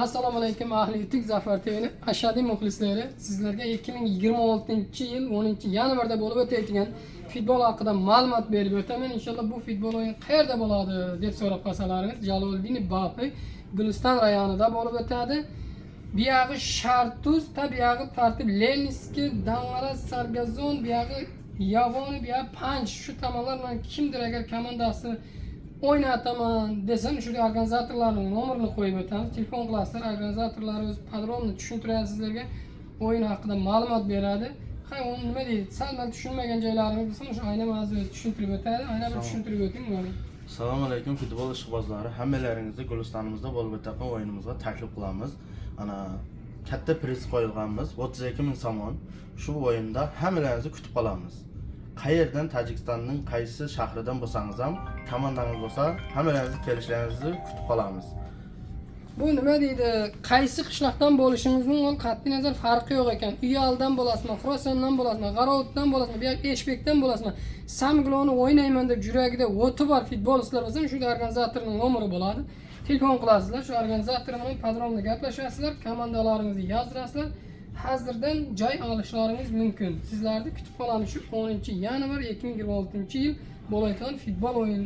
Assalomu alaykum, ahli yutuq, Zafar TVni ashadiy muxlislari. Sizlarga 2026 yil 10 yanvarda bo'lib o'tayotgan futbol haqida ma'lumot berib o'taman. Inshaalloh bu futbol o'yini qayerda bo'ladi deb so'rab qolsalaringiz, Jaloliddin Balxiy, Guliston rayonida bo'lib o'tadi. Buyog'i Shartuz, ta buyog'i Tartib, Leninskiy, Dang'ara, Sargazon, buyog'i Yovoni, buyog'i Panj, shu tomonlar bilan kimdir agar komandasi o'ynataman desam, shu organizatorlarning nomerini qo'yib o'tamiz. Telefon qilasizlar, organizatorlar o'zi подробно tushuntiradi sizlarga, o'yin haqida ma'lumot beradi. Ha, uni nima deydi, sal mal tushunmagan joylarimiz bo'lsa, o'sha aynan o'zi tushuntirib o'tadi. Aynan bir tushuntirib o'ting mana. Assalomu alaykum, futbol ishqibozlari. Hammalaringizni Gulistonimizda bo'lib o'tadigan o'yinimizga taklif qilamiz. Ana katta priz qo'yilganmiz, 32 ming somon. Shu o'yinda hammalaringizni kutib qolamiz. Qayerdan, Tojikistonning qaysi shahridan bo'lsangiz ham, komandangiz bo'lsa, hammalaringizni kelishlaringizni kutib qolamiz. Bu nima deydi, qaysi qishloqdan bo'lishingizning ol qat'iy nazar farqi yo'q ekan. Uyaldan bo'lasizmi, Xurosondan bo'lasizmi, G'arovutdan bo'lasizmi, bu yoq Eshbekdan bo'lasizmi, samgloni o'ynayman deb yuragida o'ti bor futbolistlar bo'lsa, shu organizatorning nomeri bo'ladi. Telefon qilasizlar, shu organizator bilan подробно gaplashasizlar, komandalaringizni yozdirasizlar, hozirdan joy olishlaringiz mumkin. Sizlarni kutib qolamiz shu 10 yanvar 2026 yil bo'layotgan futbol o'yin.